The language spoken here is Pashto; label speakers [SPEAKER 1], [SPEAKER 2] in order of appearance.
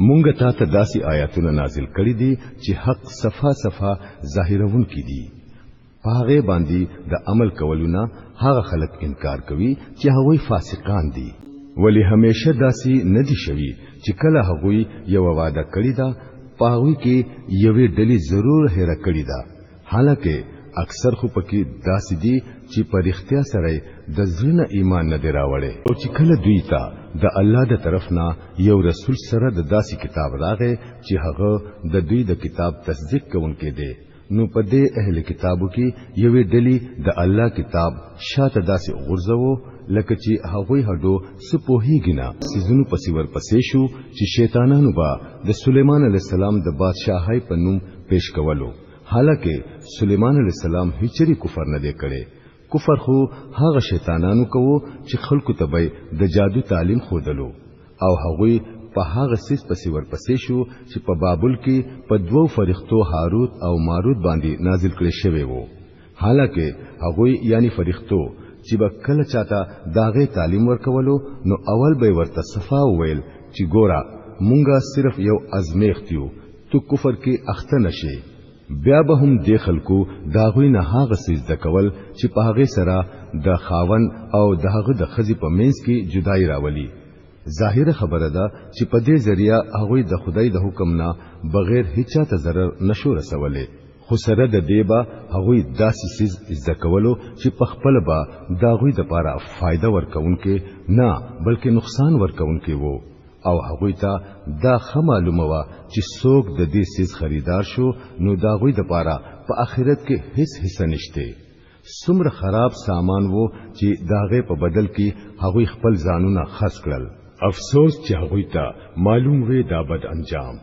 [SPEAKER 1] مونږ تا ته داسې آیاتونه نازل کړي دي چې حق صفا صفا ظاهرونکي دي. په هغه باندې د عمل کولو نه هغه خلک انکار کوي چې هغوی فاسقان دي. ولی همیشه داسې نه دي شوي چې کله هغوی یو وعده کړی ده، په هغوی کې یوې ډلې ضرور هېره کړې ده، حالانکه اکثر خو پکې داسې دي چې په رښتیا سره د زړه نه ایمان نه دی راوړی. او چې کله دوی ته د الله د طرف نه یو رسول سره د داسې کتاب راغی چې هغه د دوی د کتاب تصدیق کوونکی دی، نو په دې اهل کتابو کې یوې ډلې د الله کتاب شاته داسې غورځوو لکه چې هغوی هډو څه پوهیږي نه. سیزونو پسې ورپسې شو چې شیطانانو به د سلیمان علیه السلام د بادشاهۍ په نوم پیش کولو، حالانکه سلیمان علیه السلام هیچری کفر نه دی کړی. کفر خو هغه شیطانانو کوو چې خلکو ته به د جادو تعلیم ښودلو، او هغوی په هغه څیز پسې ورپسې شو چې په بابل کې په دوو فرښتو هاروت او ماروت باندې نازل کړی شوی وو. حالانکه هغوی یعنی فرښتو چې به کله چاته داغه تعلیم ورکولو، نو اول به ورته صفا وویل چې ګوره، مونږه صرف یو ازمیښت یو، تو کفر کې اخته نشي. بیا به هم د خلکو داغوی نه هغه څه زده کول چې په هغه سره د خاون او د هغه د خزي په منځ کې جدای راولي. ظاهره خبره ده چې په دې ذریعہ هغوی د خدای د حکم نه بغیر هیچا ته ضرر نشو رسولی، خو سره د دې به هغوی داسې څیز زده کولو چې په خپل به د هغوی دپاره فایده ورکوونکی نه بلکې نقصان ورکوونکی وو. او هغوی ته دا ښه معلومه وه چې څوک د دې څیز خریدار شو، نو د هغوی دپاره په آخرت کې هیڅ حصه نشته. څومره خراب سامان وو چې د هغې په بدل کې هغوی خپل ځانونه خرڅ کړل. افسوس چې هغوی ته معلوم وي دا بد انجام.